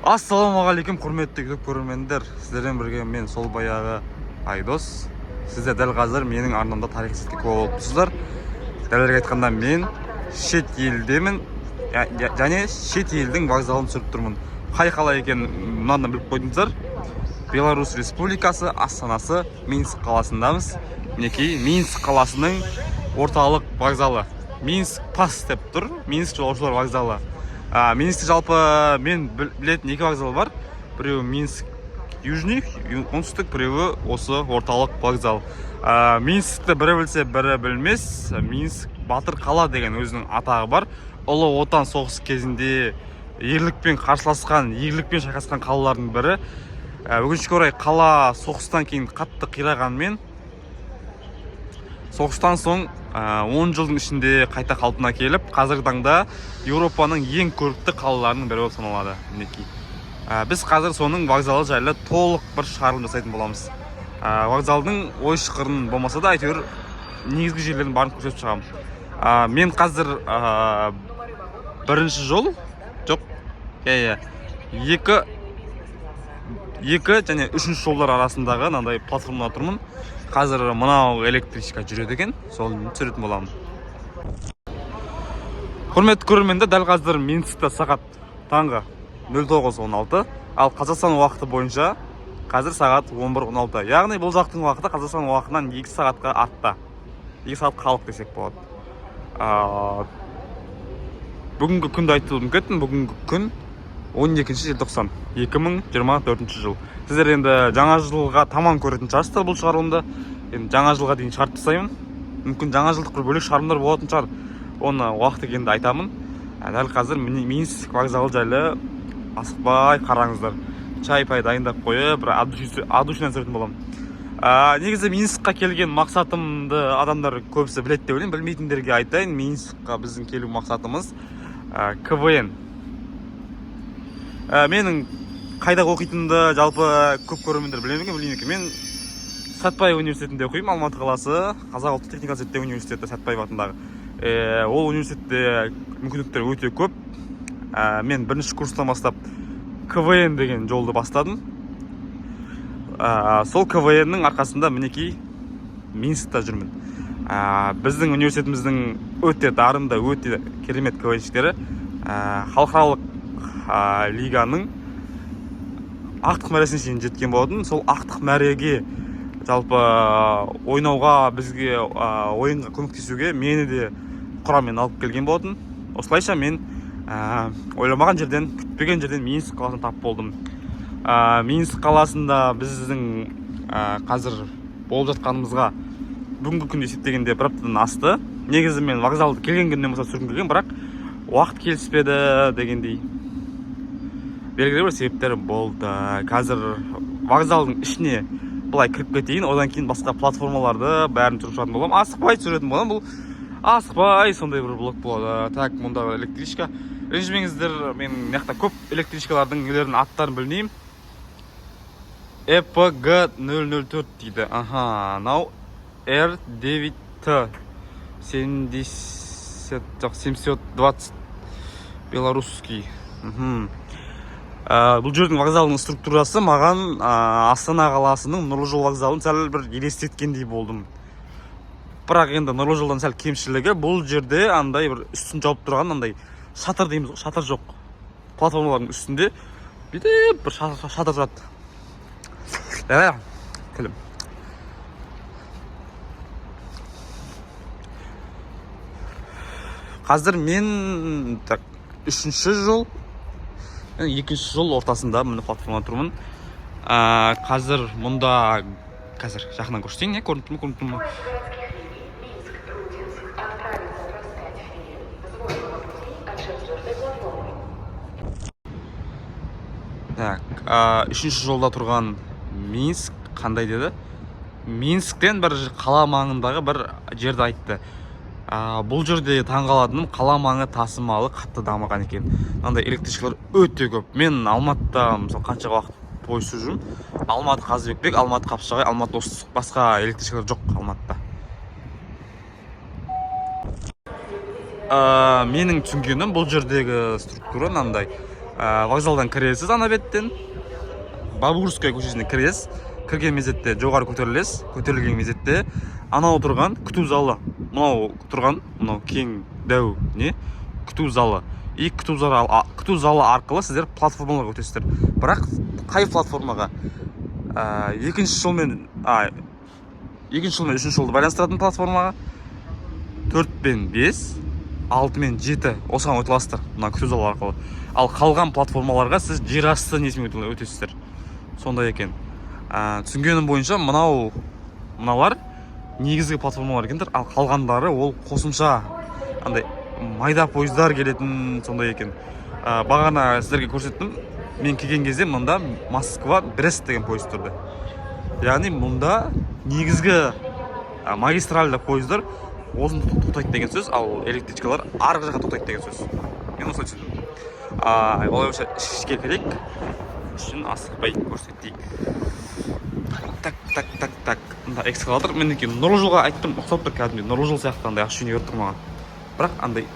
Ассалаумағалейкум, құрметті YouTube көрермендер! Сіздермен бірге мен, сол баяғы Айдос. Сіздер дәл қазір менің арнамда тарихи сәтке куә болып тұрсыздар. Дәлірек айтқанда, мен шет елдемін және шет елдің вокзалын түсіріп тұрмын. Қай қала екенін мынадан біліп қойдыңыздар. Беларусь Республикасы, астанасы Минск қаласындамыз. Мінекей, Минск қаласының орталық вокзалы, Минск Пас деп тұр, Минск жолаушылар вокзалы. Минскте жалпы мен білетін екі вокзал бар: біреуі Минск Южный, оңтүстік, біреуі осы орталық вокзал. Минскті бірі білсе, бірі білмес. Минск батыр қала деген өзінің атағы бар. Ұлы Отан соғысы кезінде ерлікпен қарсыласқан, ерлікпен шайқасқан қалалардың бірі. Өкінішке орай, қала соғыстан кейін қатты қирағанмен, соғыстан соң 10 жылдың ішінде қайта қалпына келіп, қазіргі таңда Еуропаның ең көрікті қалаларының бірі болып саналады. Мінекей, біз қазір соның вокзалы жайлы толық бір шығарылым жасайтын боламыз. Вокзалдың ой шықырын болмаса да, әйтеуір негізгі жерлерін барын көрсетіп шығамын. Мен қазір бірінші жол, жоқ, иә, екі және үшінші жолдар арасындағы мынандай платформада тұрмын. Қазір мынау электричка жүреді екен, соны түсіретін боламын. Құрметті көрермендер, дәл қазір Минскте сағат таңғы 09:16, ал Қазақстан уақыты бойынша қазір сағат 11:16, яғни бұл жақтың уақыты Қазақстан уақытынан 2 сағатқа артта, 2 сағат қалып десек болады. Бүгінгі күнді айтып ұмытып кеттім. Бүгінгі күн 12 желтоқсан 2024 жыл. Сіздер енді жаңа жылға таман көретін шығарсыздар бұл шығарылымды. Енді жаңа жылға дейін шығарып тастаймын. Мүмкін, жаңа жылдық бір бөлек шығарылымдар болатын шығар, оны уақыты келгенде айтамын. Дәл қазір міне, Минск вокзалы жайлы асықпай қараңыздар. Чай пай дайындап қойып, бір от души түсіретін боламын. Негізі Минскқа келген мақсатымды адамдар көбісі біледі деп ойлаймын. Білмейтіндерге айтайын: Минскқа біздің келу мақсатымыз КВН. Менің қайда оқитынымды жалпы көп көрермендер біле ме екен, білмеймін екен. Мен Сәтбаев университетінде оқимын, Алматы қаласы, Қазақ ұлттық техникалық зерттеу университеті, Сәтбаев атындағы. Ол университетте мүмкіндіктер өте көп. Мен бірінші курстан бастап КВН деген жолды бастадым. Сол КВН-нің арқасында, мінекей, Минскта жүрмін. Біздің университетіміздің өте дарынды, өте керемет КВНщиктері халықаралық лиганың ақтық мәресіне шейін жеткен болатын. Сол ақтық мәреге жалпы ойнауға, бізге ойынға көмектесуге мені де құраммен алып келген болатын. Осылайша мен ойламаған жерден, күтпеген жерден Минск қаласына тап болдым. Минск қаласында біздің қазір болып жатқанымызға бүгінгі күнде есептегенде бір аптадан асты. Негізі мен вокзалды келген күннен бастап түсіргім келген, бірақ уақыт келіспеді дегендей, белгілі бір себептер болды. Қазір вокзалдың ішіне былай кіріп кетейін, одан кейін басқа платформаларды бәрін түсіріп шығатын боламын. Асықпай түсіретін боламын, бұл асықпай сондай бір блог болады. Так, мұндағы электричка, ренжімеңіздер, мен мына жақта көп электричкалардың нелерін, аттарын білмеймін. ЭПГ 004 дейді. Аха, мынау Р9Т 70, жоқ, 720, белорусский. Бұл жердің вокзалының структурасы маған Астана қаласының Нұрлы жол вокзалын сәл бір елестеткендей болдым. Бірақ енді Нұрлы жолдан сәл кемшілігі, бұл жерде андай бір үстін жауып тұрған андай шатыр дейміз ғой, шатыр жоқ. Платформалардың үстінде бүйтіп бір шатыр тұрады. Тілім. Қазір мен, так, үшінші жол, екінші жол ортасында, міне, платформада тұрмын. Қазір мұнда, қазір жақыннан көрсетейін, иә, көрініп тұр ма, көрініп тұр ма? Поезд городских линий Минск-Рудинск отправится в 5 хвилин с восьмого пути от четвертой платформы. Так, үшінші жолда тұрған Минск қандай деді? Минсктен бір қала маңындағы бір жерді айтты. Бұл жерде таңғалатыным, қала маңы тасымалы қатты дамыған екен. Мынандай электричкалар өте көп. Мен Алматыда, мысалы, қанша уақыт Пойыз жүрмін. Алматы Қазыбек, Алматы Қапшағай, Алматы Достық, басқа электричкалар жоқ Алматыда. Менің түсінгенім, бұл жердегі структура мынандай. Вокзалдан кіресіз, ана беттен Бабурская көшесіне кіресіз. Кірген мезетте жоғары көтерілесіз. Көтерілген мезетте анау тұрған күту залы, мынау тұрған, мынау кең дәу не, күту залы. И күту залы арқылы сіздер платформаларға өтесіздер. Бірақ қай платформаға? Екінші жол мен үшінші жолды байланыстыратын платформаға, төрт пен бес, алты мен жеті, осыған өте аласыздар мына күту залы арқылы. Ал қалған платформаларға сіз жер асты несімен өтесіздер, сондай екен. Түсінгенім бойынша, мынау, мыналар негізгі платформалар екендер, ал қалғандары ол қосымша андай майда пойыздар келетін, сондай екен. Бағана сіздерге көрсеттім, мен келген кезде мында Москва Брест деген пойыз тұрды. Яғни мұнда негізгі магистральды пойыздар осында тоқтайды деген сөз, ал электричкалар арғы жаққа тоқтайды деген сөз. Мен осылай түсіндім. Олай болса, ішке кірейік, ішін асықпай көрсетейік. Так, так, так, так, мында эскалатор. Мінекей, Нұрлы жолға айттым, ұқсап тұр кәдімгідей Нұрлы жол сияқты. Андай ощущение беріп тұр маған, бірақ андай,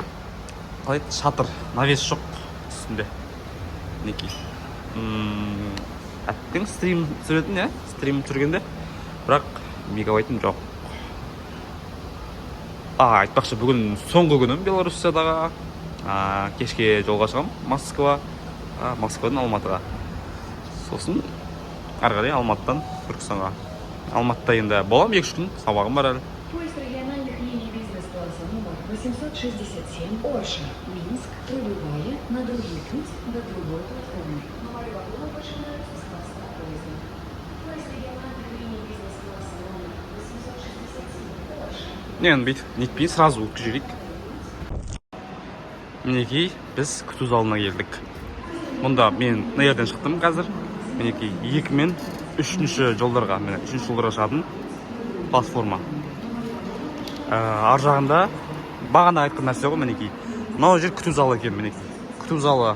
қалай еді, шатыр, навес жоқ үстінде. Мінекей. Әттең, стрим түсіретін, иә, стрим түсіргенде, бірақ мегабайтым жоқ. Айтпақшы, бүгін соңғы күнім Белоруссиядағы. Кешке жолға шығамын Москва, Москвадан Алматыға, сосын ары қарай Алматыдан Түркістанға. Алматыда енді боламын 2-3 күн, сабағым бар әлі. Поезд региональных линий бизнес-класса номер 867 Орша, Минск прибывает на другой путь до другой платформы. Номера вагонов начинаются с хвоста поезда. Поезд региональных линий бизнес-класса номер 867 Орша. Не, енді бүйтіп нетпей, сразу өткізіп жіберейік. Мінекей, біз күту залына келдік. Мұнда мен мына жерден шықтым қазір. Мінекей, екі мен үшінші жолдарға, міне, үшінші жолдарға шығатын платформа. Ар жағында бағана айтқан нәрсе ғой. Мінекей, мынау жер күту залы екен. Мінекей, күту залы.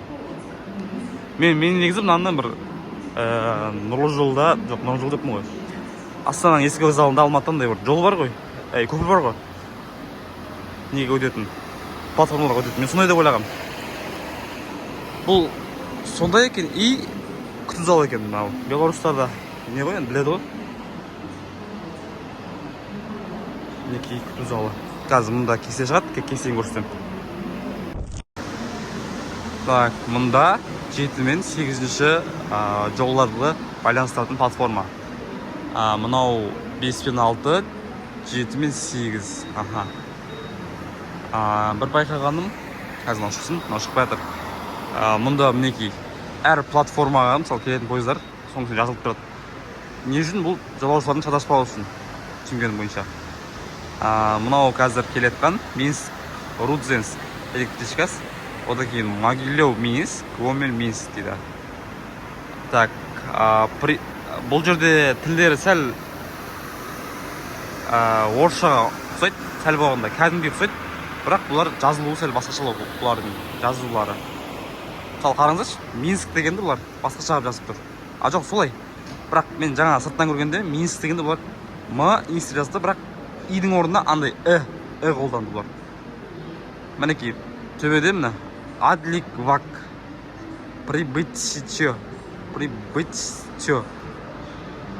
Мен негізі мынаны бір Нұрлы жолда, жоқ, Нұрлы жол деппін ғой, Астананың ескі вокзалында, Алматыда андай бір жол бар ғой, әй, көпір бар ғой, неге өтетін, платформаларға өтетін. Мен сондай деп ойлағанмын, бұл сондай екен. И күту залы екен мынау. Беларустарда не ғой енді, біледі ғой. Мінекей, күту залы. Қазір мында кесте шығады, кестені көрсетемін. Так, мында жеті мен сегізінші жолдарды байланыстыратын платформа. Мынау бес пен алты, жеті мен сегіз. Аха, бір байқағаным, қазір мынау шықсын, мынау шықпай жатыр. Мұнда, мінекей, әр платформаға, мысалы, келетін пойыздар соның үстіне жазылып тұрады. Не үшін? Бұл жолаушылардың шатаспауы үшін, түсінгенім бойынша. Мынау қазір келе жатқан Минск Рудзенск электричкасы, одан кейін Могилев Минск, Гомель Минск дейді. Так, бұл жерде тілдері сәл орысшаға ұқсайды, сәл болғанда кәдімгідей ұқсайды, бірақ бұлар жазылуы сәл басқашалау. Бұлардың жазулары, мысалы, қараңыздаршы, Минск дегенді бұлар басқаша қылып жазып тұр. А, жоқ, солай, бірақ мен жаңа сырттан көргенде Минск дегенді бұлар м инс деп жазды, бірақ идің орнына андай і і қолданды бұлар. Мінекей, төбеде, міне, адлик вак прибытие, прибытие,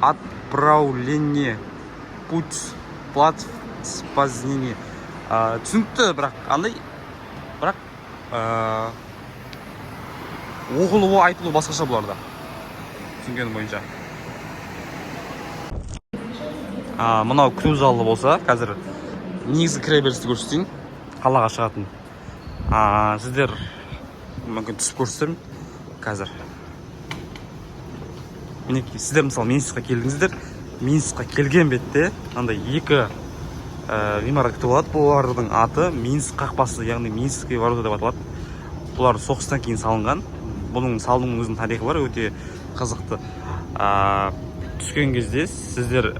отправление, путь, плат спазнение. Түсінікті, бірақ андай, бірақ оқылуы, айтылуы басқаша бұларда, түсінгенім бойынша. Мынау күту залы болса, қазір негізгі кіреберісті көрсетейін, қалаға шығатын. Сіздер мүмкін түсіп көрсетемін қазір. Мінекей, сіздер, мысалы, Минскқа келдіңіздер. Минскқа келген бетте мынандай екі ғимарат күтіп алады. Бұлардың аты Минск қақпасы, яғни Минские ворота деп аталады. Бұлар соғыстан кейін салынған. Бұның салынуының өзінің тарихы бар, өте қызықты. Түскен кезде сіздер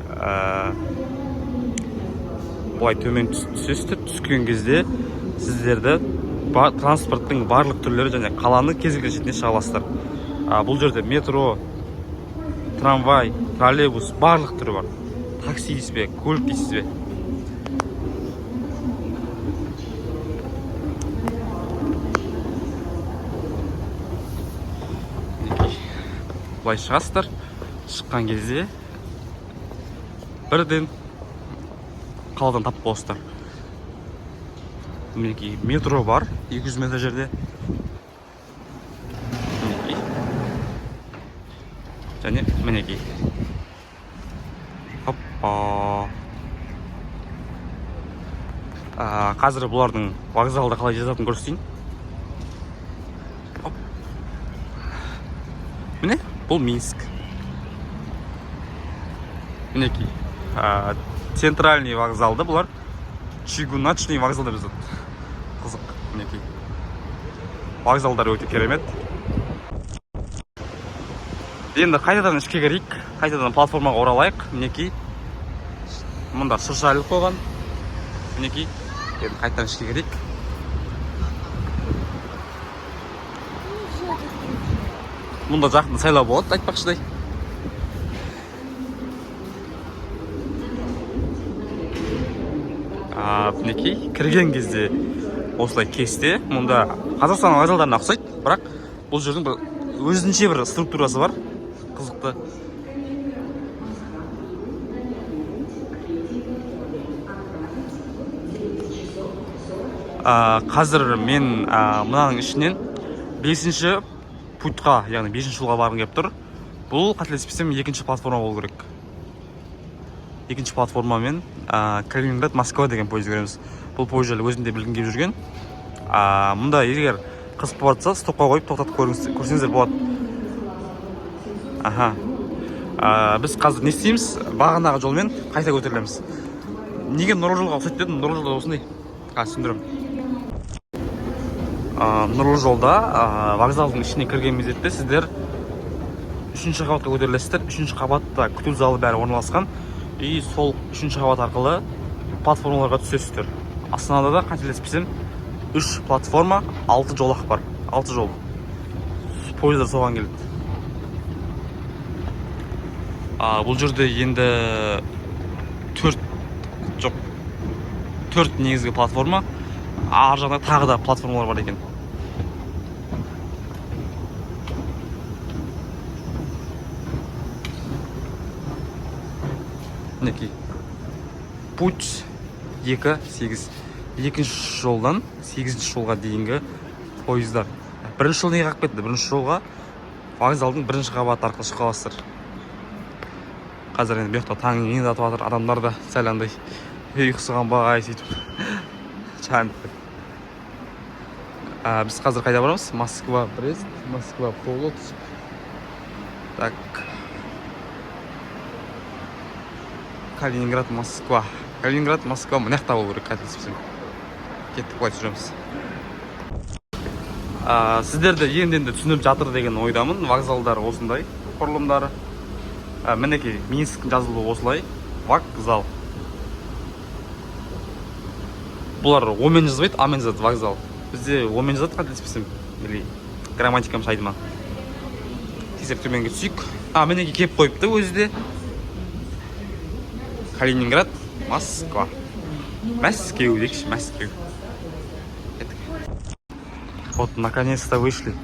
былай төмен түсесіздер. Түскен кезде сіздерді транспорттың барлық түрлері және қаланың кез келген шетіне шыға аласыздар. Бұл жерде метро. Трамвай, троллейбус, барлық түрі бар. Такси дейсіз бе, көлік дейсіз бе. Мінекей, былай шығасыздар. Шыққан кезде бірден қаладан тап боласыздар. Мінекей, метро бар 200 метр жерде. Мінекей, және мінекей, хоппа. Қазір бұлардың вокзалда қалай жазатынын көрсетейін. Хоп. Міне, бұл Минск. Мінекей, центральный вокзалды бұлар чугуночный вокзал деп жазады. Қызық. Мінекей, вокзалдар өте керемет. Енді қайтадан ішке кірейік, қайтадан платформаға оралайық. Мінекей, мұнда шырша іліп қойған. Мінекей, енді қайтадан ішке кірейік. Мұнда жақын сайлау болады, айтпақшыдай. Мінекей, кірген кезде осылай кесте. Мұнда Қазақстан вокзалдарына ұқсайды, бірақ бұл жердің бір өзінше бір структурасы бар қызықты. Қазір мен мынаның ішінен бесінші путь қа, яғни бесінші жолға барғым келіп тұр. Бұл, қателеспесем, екінші платформа болу керек. Екінші платформамен Калининград Москва деген пойыз көреміз. Бұл пойыз жайлы өзім де білгім келіп жүрген. Мұнда егер қызық болып жатса, стопқа қойып, тоқтатып көрсеңіздер болады. Аха, біз қазір не істейміз? Бағанағы жолмен қайта көтерілеміз. Неге Нұрлы жолға ұқсайды дедім? Нұрлы жолда осындай. Қазір түсіндіремін. Нұрлы жолда вокзалдың ішіне кірген мезетте сіздер үшінші қабатқа көтерілесіздер. Үшінші қабатта күту залы, бәрі орналасқан, и сол үшінші қабат арқылы платформаларға түсесіздер. Астанада да, қателеспесем, үш платформа, алты жолақ бар, алты жол. Пойыздар соған келеді. Бұл жерде енді төрт, жоқ, төрт негізгі платформа, ар жағында тағы да платформалар бар екен. Мінекей, путь 2, 8, екінші жолдан сегізінші жолға дейінгі пойыздар. Бірінші жол неге қалып кетті? Бірінші жолға вокзалдың бірінші қабаты арқылы шыға аласыздар. Қазір енді бұл жақта таң енді атып жатыр, адамдар да сәл андай ұйқысы қанбай, сөйтіп жанып. Біз қазір қайда барамыз? Москва Брест, Москва Полоцк. Так, Калининград Москва, Калининград Москва мына жақта болу керек, қателеспесем. Кеттік, былай жүреміз. Сіздер де енді енді түсініп жатыр деген ойдамын. Вокзалдар осындай құрылымдары. Мінекей, Минсктің жазылуы осылай, вокзал. Бұлар омен жазбайды, амен жазады, вокзал. Бізде омен жазады, қателеспесем, или грамматикам шайды ма. Тезірек төменге түсейік. Мінекей, келіп қойыпты өзі де. Калининград Москва, Мәскеу дейікші, Мәскеу. Кеттік. Вот, наконец-то вышли.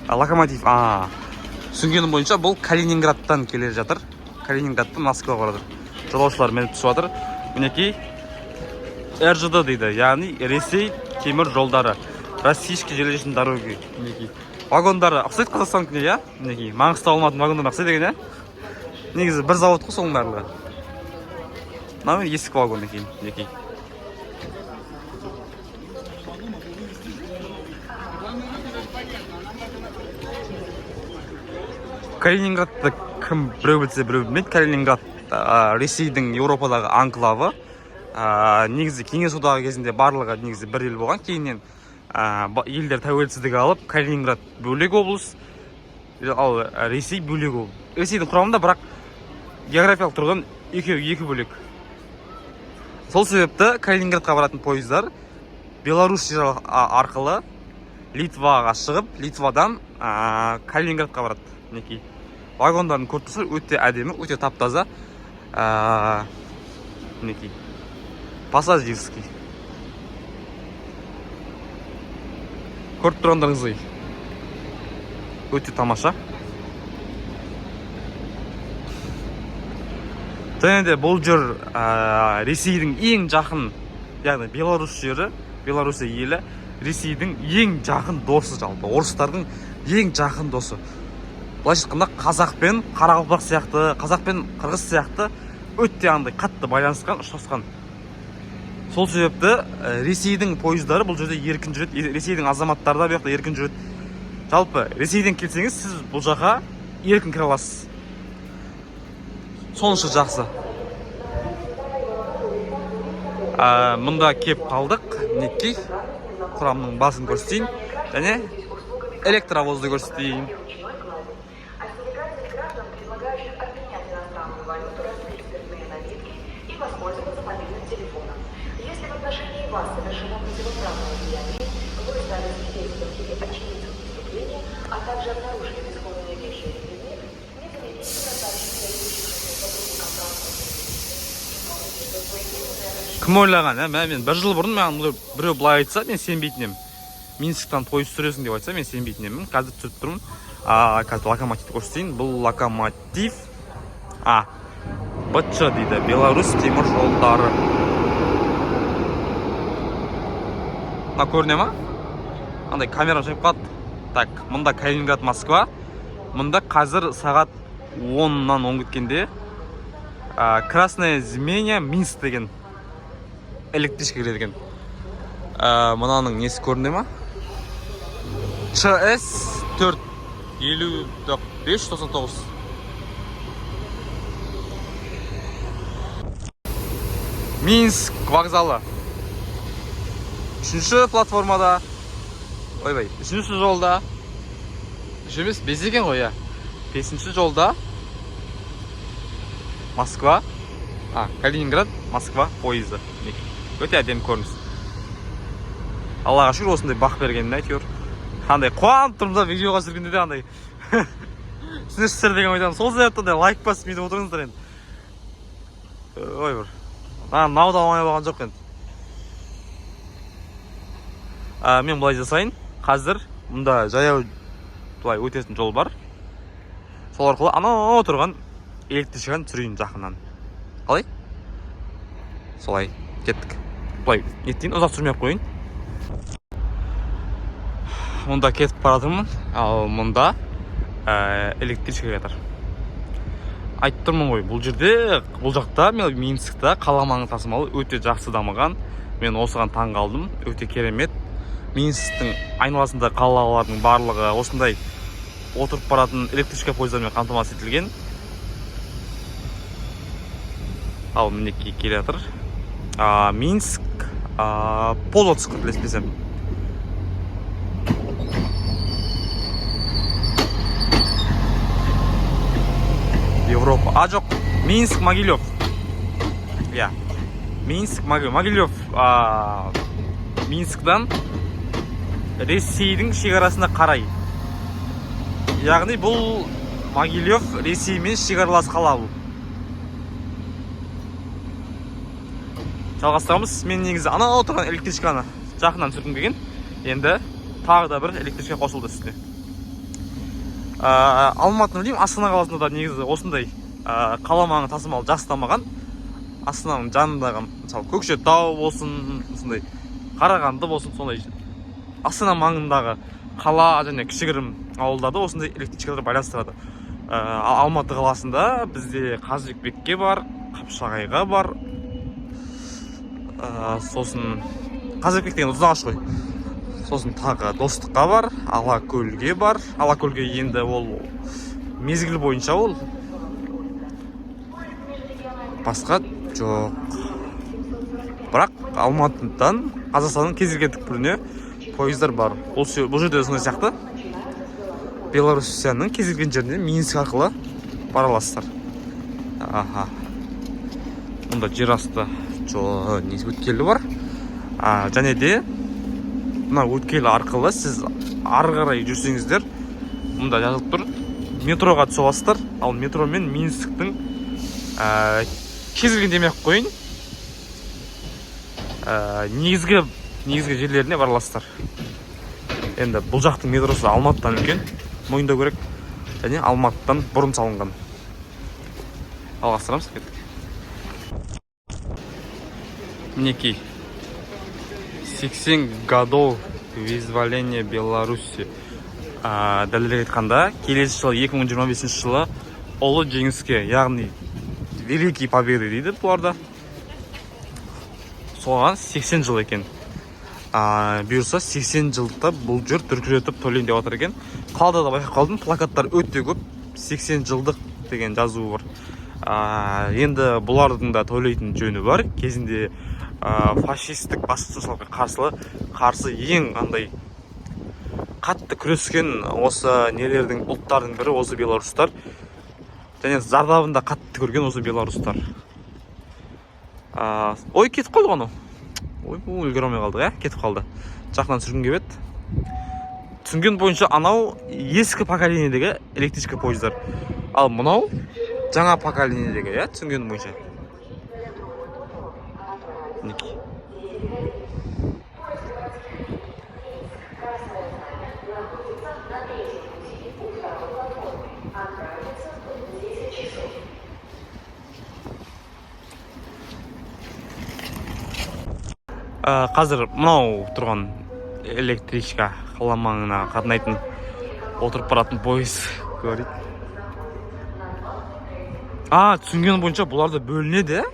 Локомотив. Түсінгенім бойынша, бұл Калининградтан келе жатыр, Калининградтан Москваға бара жатыр. Жолаушылар мініп түсіп жатыр. Мінекей, РЖД дейді, яғни Ресей темір жолдары, Российские железные дороги. Мінекей, вагондары ұқсайды Қазақстандікіне, иә. Мінекей, Маңғыстау Алматы вагондарына ұқсайды екен, иә. Негізі бір завод қой соның барлығы. Мынау ескі вагон екен. Мінекей, Калининградты кім, біреу білсе, біреу білмейді. Калининград Ресейдің Еуропадағы анклавы. Негізі Кеңес Одағы кезінде барлығы негізі бір ел болған. Кейіннен елдер тәуелсіздік алып, Калининград бөлек облыс, ал Ресей бөлек облыс. Ресейдің құрамында, бірақ географиялық тұрғыдан екеуі екі бөлек. Сол себепті Калининградқа баратын пойыздар Беларусь арқылы. Литваға шығып, Литвадан Калининградқа барады. Мінекей, вагондарын көріп тұрсыздар, өте әдемі, өте тап таза. Мінекей, пассажирский, көріп тұрғандарыңыздай, өте тамаша. Және де бұл жер Ресейдің ең жақын, яғни Беларусь жері, Беларусь елі Ресейдің ең жақын досы, жалпы орыстардың ең жақын досы. Былайша айтқанда, қазақ пен қарақалпақ сияқты, қазақ пен қырғыз сияқты өте андай қатты байланысқан, ұштасқан. Сол себепті Ресейдің пойыздары бұл жерде еркін жүреді, Ресейдің азаматтары да бұл жақта еркін жүреді. Жалпы Ресейден келсеңіз, сіз бұл жаққа еркін кіре аласыз, сонша жақсы. Мұнда кеп қалдық. Мінекей, құрамның басын көрсетейін және электровозды көрсетейін. Остерегайтесь граждан, предлагающих обменять иностранную валюту, распить спиртные напитки и воспользоваться мобильным телефоном. Если в отношении вас совершено противоправное деяние, вы стали свидетелем или очевидцем преступления, а также обнаружили бесхозные вещи или предметы, незамедлительно сообщите о случившемся сотрудникам транспортной милиции и помните, что своевременное обращение Кім ойлаған, ә? Мә, мен бір жыл бұрын маған біреу былай айтса, мен сенбейтін едім. Минсктан пойыз түсіресің деп айтса, мен сенбейтін едім. Қазір түсіріп тұрмын. Қазір локомотивті көрсетейін. Бұл локомотив а БЧ дейді, Беларусь темір жолдары. Мына көріне ма? Андай камера шығып қалды. Так, мында Калининград Москва. Мында қазір сағат 10-нан 10 кеткенде Красная Знамя Минск деген электричка келеді екен. Мынаның несі көріне ма? ЧС 4 55 99. Минск вокзалы, үшінші платформада, ойбай, үшінші жолда, үш емес, бес екен ғой, иә, бесінші жолда Москва, Калининград Москва пойызы. Мінекей, өте әдемі көрініс. Аллаға шүкір осындай бақ бергеніне. Әйтеуір андай қуанып тұрмын да, видеоға түсіргенде де андай түсінесіздер деген ойдамын. Сол себепті андай лайк басып, бүйтіп отырыңыздар енді. Ой, бір мынау да оңай болған жоқ енді. Мен былай жасайын: қазір мұнда жаяу былай өтетін жол бар, сол арқылы анау тұрған электричканы түсірейін жақыннан. Қалай? Солай, кеттік. Былай неттейін, ұзақ түсірмей ақ қояйын. Мұнда кетіп бара жатырмын, ал мұнда электричка жатыр. Айтып тұрмын ғой, бұл жерде, бұл жақта, Минскта қала маңы тасымалы өте жақсы дамыған. Мен осыған таң қалдым, өте керемет. Минсктің айналасында қалалардың барлығы осындай отырып баратын электричка пойыздармен қамтамасыз етілген. Ал мінекей, келе жатыр. Минск Полоцк, қателеспесем. Европа, а жоқ, Минск Могилев, иә, Минск Могилев. Минсктан Ресейдің шекарасына қарай, яғни бұл Могилев Ресеймен шекаралас қала. Бұл жалғастырамыз. Мен негізі анау отырған электричканы жақыннан түсіргім келген. Енді тағы да бір электричка қосылды үстіне. Алматыны білмеймін, Астана қаласында да негізі осындай қала маңы тасымалы жақсы дамыған. Астананың жанындағы, мысалы, Көкшетау болсын, осындай Қарағанды болсын, сондай Астана маңындағы қала және кішігірім ауылдарды осындай электричкалар байланыстырады. Ал Алматы қаласында бізде Қазыбекке бар, Қапшағайға бар, сосын Қазыбек деген Ұзынағаш қой, сосын тағы Достыққа бар, Алакөлге бар. Алакөлге енді ол мезгіл бойынша, ол басқа жоқ. Бірақ Алматыдан Қазақстанның кез келген түкпіріне пойыздар бар. Бұл жерде сондай сияқты, Белоруссияның кез келген жеріне Минск арқылы бара аласыздар. Аха, мұнда жер асты жол несі, өткелі бар. Және де мына өткел арқылы сіз Ары қарай жүрсеңіздер, мұнда жазылып тұр, метроға түсе аласыздар. Ал метромен Минсктің кез келген демей ақ қояйын, негізгі жерлеріне бара аласыздар. Енді бұл жақтың метросы Алматыдан үлкен, мойындау керек, және Алматыдан бұрын салынған. Жалғастырамыз, кеттік. Мінекей, 80 годов вызволения Беларуси. Дәлірек айтқанда, келесі жылы, 2025 жылы ұлы жеңіске, яғни Великий Победы дейді бұларда, соған 80 жыл екен. Бұйырса, 80 жылдықта бұл жер дүркіретіп тойлайын деп жатыр екен. Қалада да байқап қалдым, плакаттар өте көп, 80 жылдық деген жазуы бар. Енді бұлардың да тойлайтын жөні бар. Кезінде фашистік басқыншылыққа қарсы ең андай қатты күрескен осы нелердің, ұлттардың бірі осы белорустар және зардабын да қатты көрген осы белорустар. Ой, кетіп қалды ғой анау. Ой, үлгере алмай қалдық, иә, кетіп қалды. Жақыннан түсіргім келіп еді. Түсінген бойынша, анау ескі поколениедегі электричка пойыздар, ал мынау жаңа поколениедегі, иә, түсінгенім бойынша. Мінекей. На третьем пути у второй платформы. Отправится в 10 часов. Қазір мынау тұрған электричка, қала маңына қатынайтын, отырып баратын пойыз говорит. Түсінгенім бойынша, бұлар да бөлінеді, иә?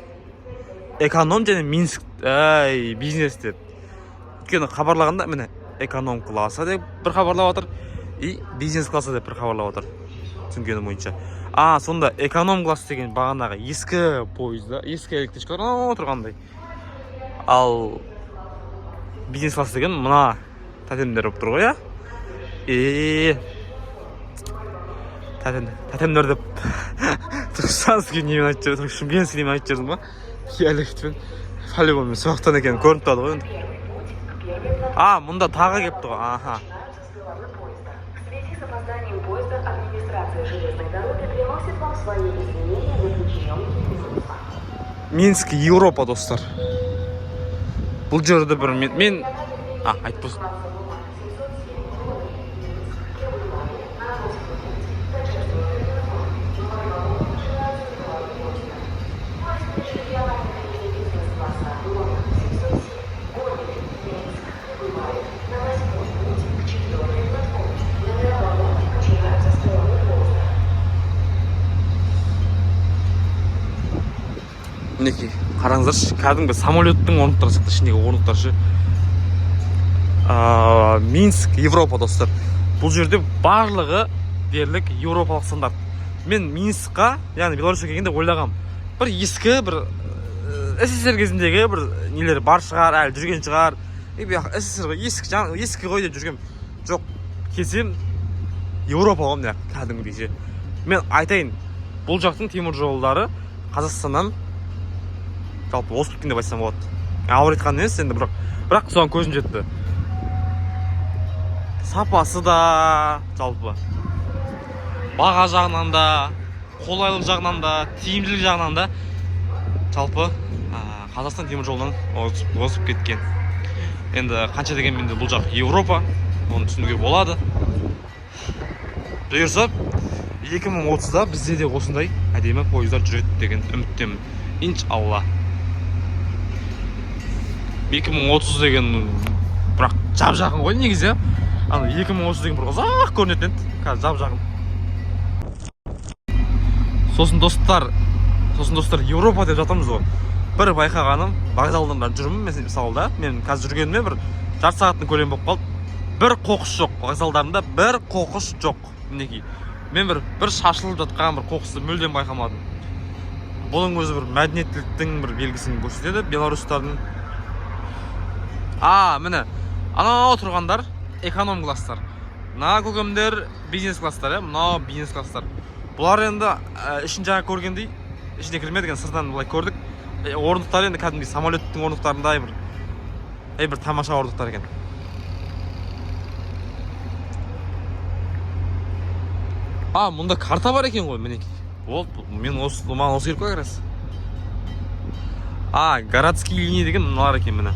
Эконом және Минск, әй, бизнес деп. Өйткені хабарлағанда, міне, эконом класса деп бір хабарлап жатыр и бизнес класса деп бір хабарлап жатыр, түсінгенім бойынша. Сонда эконом класс деген бағанағы ескі пойызда, ескі электричкалар, анау тұрғандай, ал бизнес класс деген мына тәтемдер болып тұр ғой, иә. Е, тәтем, тәтемдер деп түркістанский немен айтып жібердім, шымкентский немен айтып жібердім ғой, диалектпен. По-любому мен сол жақтан екені көрініп тұрады ғой енді. Первый путь к первой платформе. Мұнда тағы келіпті ғой, аха. Начинаются с головы поезда. В связи с опозданием поезда администрация железной дороги приносит вам свои извинения за причиненные неудобства. Минск Еуропа, достар. Бұл жерде бір мен айтып болсын. Класса номер 707 Гомель, Минск, прибывает на восьмой путь до четвертой платформы. Номера вагонов начинаются с головы поезда. Поезд межрегиональной линии бизнес-класса номер 707 Гомель, Минск прибывает на восьмой путь к четвертой платформе. Номера вагонов начинаются с головы поезда. Мінекей, қараңыздаршы, кәдімгі самолеттің орындықтары сияқты ішіндегі орындықтар ше. Минск Европа, достар. Бұл жерде барлығы дерлік еуропалық стандарт. Мен Минскқа, яғни Беларусьқа келгенде ойлағам, бір ескі, бір СССР кезіндегі бір нелер бар шығар, әлі жүрген шығар, и бұл СССР ғой, ескі, ескі ғой деп жүргем. Жоқ, келсем, Еуропа ғой мына кәдімгідей ше. Мен айтайын, бұл жақтың темір жолдары Қазақстаннан жалпы озып кеткен деп айтсам болады. Ауыр айтқан емес енді, бірақ соған көзім жетті. Сапасы да, жалпы баға жағынан да, қолайлылық жағынан да, тиімділік жағынан да, жалпы Қазақстан темір жолынан озып кеткен. Енді қанша дегенмен де бұл жақ Еуропа, оны түсінуге болады. Бұйырса, 2030-да бізде де осындай әдемі пойыздар жүреді деген үміттемін, иншалла. 2030 деген бірақ жап жақын ғой негізі, иә. Ана 2030 деген бір ұзақ көрінетін еді, қазір жап жақын. Сосын, достар, Еуропа деп жатырмыз ғой. Бір байқағаным, вокзалдан да жүрмін мен мысалы да, мен қазір жүргеніме бір жарты сағаттың көлемі болып қалды, бір қоқыс жоқ вокзалдарында, бір қоқыс жоқ. Мінекей, мен бір шашылып жатқан бір қоқысты мүлдем байқамадым. Бұның өзі бір мәдениеттіліктің бір белгісін көрсетеді беларустардың. Міне, анау тұрғандар эконом класстар, мына көкемдер бизнес класстар, иә, мынау бизнес класстар. Бұлар енді ішін жаңа көргендей, ішіне кірмедік енді, сыртынан былай көрдік. Орындықтары енді кәдімгідей самолеттің орындықтарындай бір, ей, бір тамаша орындықтар екен. А, мұнда карта бар екен ғой, мінекей. Болды, мен осы, маған осы керек қой как раз. А, городские линии деген мыналар екен, міне.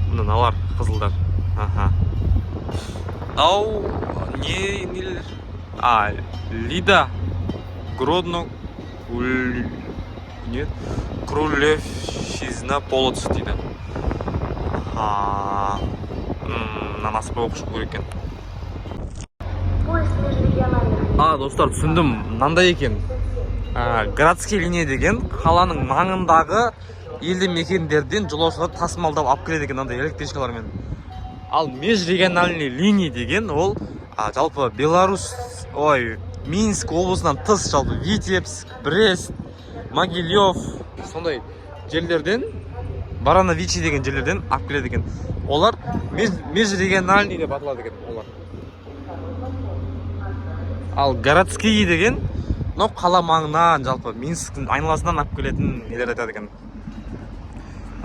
Міне мыналар, қызылдар. Аха. Ау, не нелер? А, Лида, Гродно, не? Крулевщизна, Полоцк дейді. Аха. Мынаны асықпай оқып шығу керек екен. Поезд межрегиональных А, достар, түсіндім. Мынандай екен. Городский линия деген қаланың маңындағы елді мекендерден жолаушыларды тасымалдап алып келеді екен мынандай электричкалармен. Ал межрегиональный линия деген ол жалпы Беларусь, ой, Минск облысынан тыс жалпы Витебск, Брест, Могилев сондай жерлерден, Барановичи деген жерлерден алып келеді екен. Олар межрегиональный деп аталады екен олар. Ал городский деген мынау қала маңынан, жалпы Минсктің айналасынан алып келетін нелер айтады екен.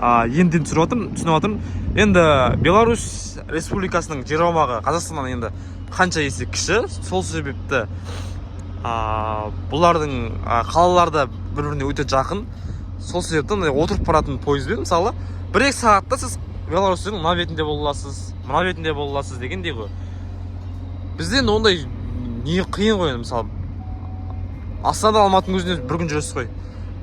Енді түсініп жатырмын, түсініп жатырмын. Енді Беларусь Республикасының жер аумағы Қазақстаннан енді қанша есе кіші, сол себепті бұлардың қалалары да бір-біріне өте жақын. Сол себепті мындай отырып баратын пойызбен, мысалы, 1-2 сағатта сіз Беларусьтің мына бетінде бола аласыз, мына бетінде бола аласыз дегендей ғой. Бізде енді ондай не қиын ғой енді, мысалы, Астанадан Алматының өзіне бір күн жүресіз ғой.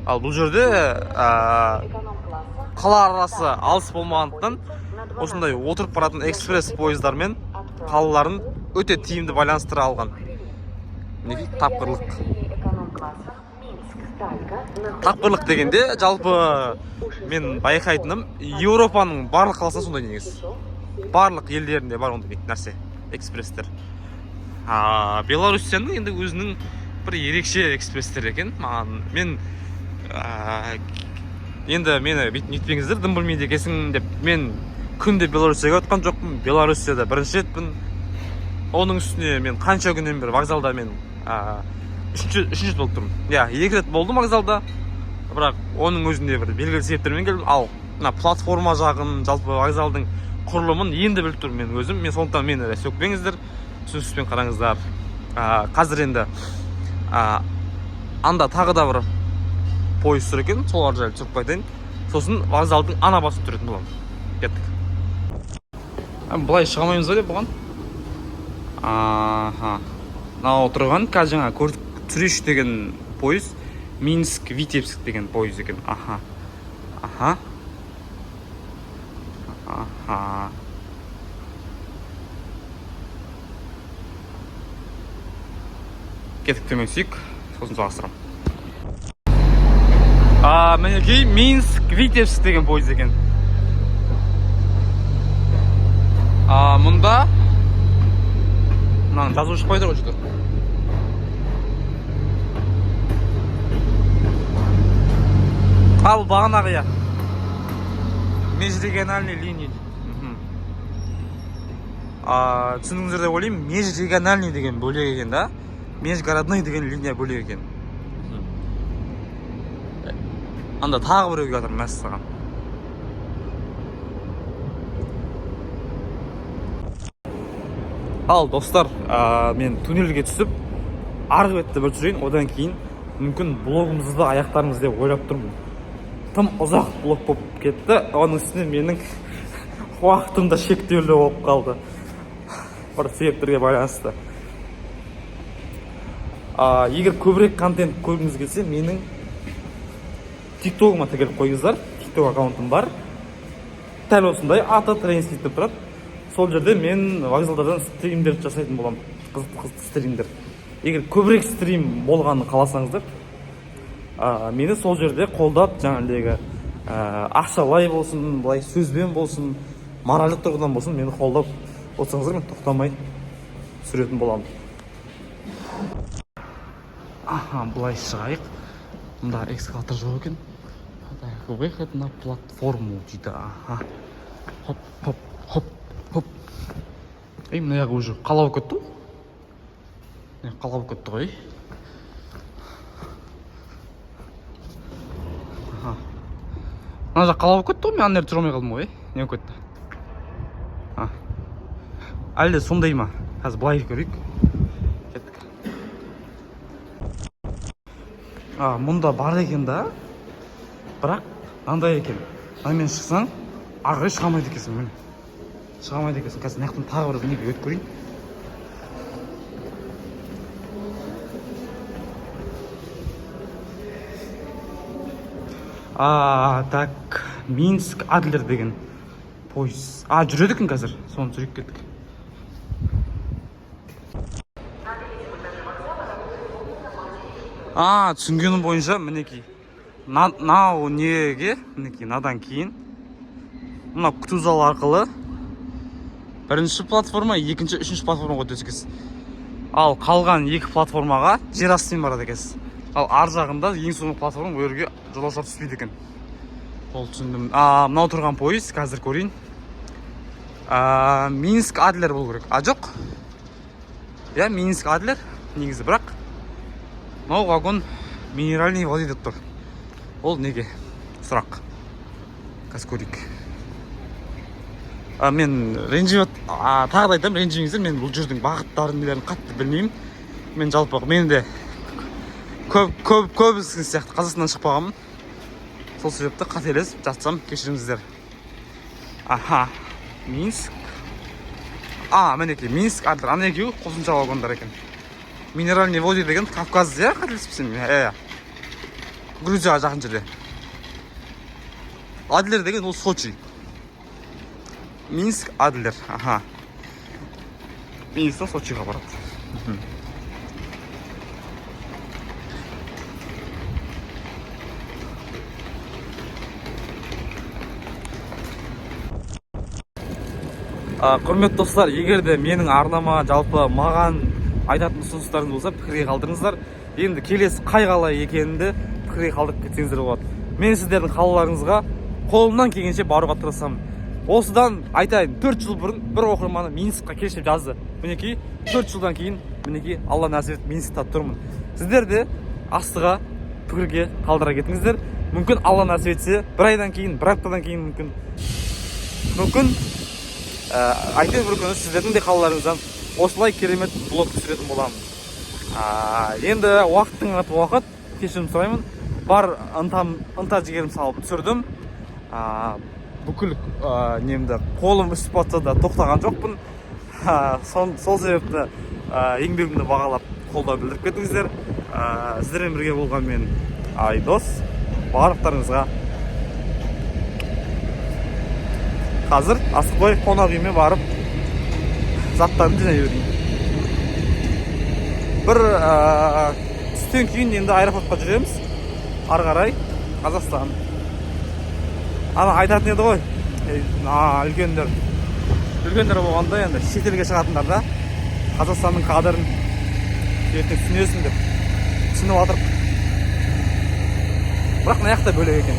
Ал бұл жерде эконом-класса қала арасы алыс болмағандықтан осындай отырып баратын экспресс пойыздармен қалаларын өте тиімді байланыстыра алған. Мінекей тапқырлық. Тапқырлық дегенде жалпы мен байқайтыным, Еуропаның барлық қаласында сондай негізі. Барлық елдерінде бар ондай нәрсе, экспресстер. Белоруссияның енді өзінің бір ерекше экспресстер екен. Маған мен енді мені бүйтіп нетпеңіздер, дым білмейді екенсің деп. Мен күнде Белоруссияға өткен жоқпын. Белоруссияда бірінші ретпін. Оның үстіне мен қанша күннен бері вокзалда мен үшінші рет болып тұрмын. Иә, 2 рет болдым вокзалда. Бірақ оның өзінде бір белгілі себептермен келдім. Ал мына платформа жағын, жалпы вокзалдың құрылымын енді біліп тұрмын мен өзім. Мен сондықтан мені сөкпеңіздер, түсіністікпен қараңыздар. Қазір енді анда тағы да бір пойыз тұр екен, солар жайлы түсіріп қайтайын. Сосын вокзалдың ана басын түсіретін боламын. Кеттік. Былай шыға алмаймыз ба деп бұған? Аха. Мынау тұрған қазір жаңа көрдік, түсірейінші деген пойыз, Минск Витебск деген пойыз екен. Аха. Аха. Аха. Кеттік, төмен түсейік, сосын жалғастырамын. Мінекей Минск Витебск деген пойыз екен. Мұнда мынаның жазуы шықпай тұр ғой что-то. Ал бағанағы, иә. Межрегиональный линия дейді. Түсіндіңіздер деп ойлаймын, межрегиональный деген бөлек екен да. Межгородной деген линия бөлек екен. Анда тағы біреу келіп жатыр, мәссаған. Ал достар, мен туннельге түсіп арғы бетті бір түсірейін, одан кейін мүмкін блогымызды аяқтармыз деп ойлап тұрмын. Тым ұзақ блог болып кетті, оның үстіне менің уақытым да шектеулі болып қалды бір себептерге байланысты. Егер көбірек контент көргіңіз келсе, менің тиктогыма тіркеліп қойыңыздар. Тикток аккаунтым бар, дәл осындай аты Тренинг деп тұрады. Сол жерде мен вокзалдардан стримдер жасайтын боламын, қызықты қызықты стримдер. Егер көбірек стрим болғанын қаласаңыздар, мені сол жерде қолдап, жаңағыдегі, ақшалай болсын, былай сөзбен болсын, моральдық тұрғыдан болсын, мені қолдап отырсаңыздар, мен тоқтамай түсіретін боламын. Аха, былай шығайық. Мында эскалатор жоқ екен. Так, выход на платформу дейді. Аха. Хоп, хоп, хоп, хоп. Ей, мына жағы уже қала болып кетті ғой. Мына қала болып кетті ғой. Аха. Мына жақ қала болып кетті ғой, мен ана жерде жүре алмай қалдым ғой. Не болып кетті? А. Әлде сондай ма? Қазір былай көрейік. Кеттік. А, мұнда бар екен да, бірақ мынандай екен: мынамен шықсаң, ары қарай шыға алмайды екенсің. Міне, шыға алмайды екенсің. Қазір мына жақтан тағы бір неге өтіп көрейін. А, так, Минск Адлер деген пойыз, а, жүреді екен қазір. Соны түсірейік. Кеттік. А, түсінгенім бойынша, мінекей, мынау неге, мінекей, мынадан кейін мына күту залы арқылы бірінші платформа, екінші, үшінші платформаға өтесіз екенсіз. Ал қалған екі платформаға жер астымен барады екенсіз. Ал ар жағында ең соңғы платформа, ол жерге жолаушылар түспейді екен. Ол түсіндім. А мынау тұрған пойыз, қазір көрейін, а, Минск Адлер болу керек. А, жоқ, иә, Минск Адлер негізі, бірақ мынау вагон Минеральные воды деп тұр. Ол неге, сұрақ. Қазір көрейік. А, мен ренжіп, а, тағы да айтамын, ренжімеңіздер, мен бұл жердің бағыттарын, нелерін қатты білмеймін. Мен жалпы, мен де көп көбісіңіз сияқты Қазақстаннан шықпағанмын. Сол себепті қателесіп жатсам, кешіріңіздер. Аха, Минск, а, мінекей, Минск Адлер. Ана екеуі қосымша вагондар екен. Минеральные воды деген Кавказ, иә, қателеспесем, иә, Грузияға жақын жерде. Адлер деген ол Сочи. Минск Адлер, аха, Минсктен Сочиға барады. Құрметті достар, егер де менің арнама, жалпы маған айтатын ұсыныстарыңыз болса, пікірге қалдырыңыздар. Енді келесі қай қала екенін де пікірге қалдырып кетсеңіздер болады. Мен сіздердің қалаларыңызға қолымнан келгенше баруға тырысамын. Осыдан айтайын, 4 жыл бұрын бір оқырманым «Минскқа келші» деп жазды. Мінекей, 4 жылдан кейін, мінекей, Алла нәсіп етіп, Минскта тұрмын. Сіздер де астыға пікірге қалдыра кетіңіздер. Мүмкін, Алла нәсіп етсе, бір айдан кейін, бір аптадан кейін, мүмкін, әйтеуір бір күні сіздердің де қалаларыңыздан осылай керемет блог түсіретін боламын. Енді уақыттың аты уақыт, кешірім сұраймын. Бар ынтам, ынта жігерім салып түсірдім. Бүкіл немді, қолым үсіп батса да, тоқтаған жоқпын. Сол себепті еңбегімді бағалап, қолдау білдіріп кетіңіздер. Сіздермен бірге болған мен, Айдос. Барлықтарыңызға қазір асықпай қонақ үйіме барып, заттарымды жинай берейін. Бір түстен кейін енді аэропортқа жүреміз, ары қарай Қазақстан. Ана айтатын еді ғой, үлкендер, үлкендер болғанда, енді шетелге шығатындар да, «Қазақстанның қадірін ертең түсінесің» деп. Түсініп жатырық, бірақ мына жақта бөлек екен.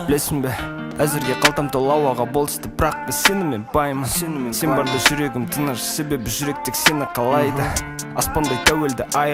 Білесің бе, әзірге қалтам тола, ауаға болысты, бірақ мен сенімен баймын. Сен барда жүрегім тыныш, себебі жүрек тек сені қалайды, аспандай тәуелді ай.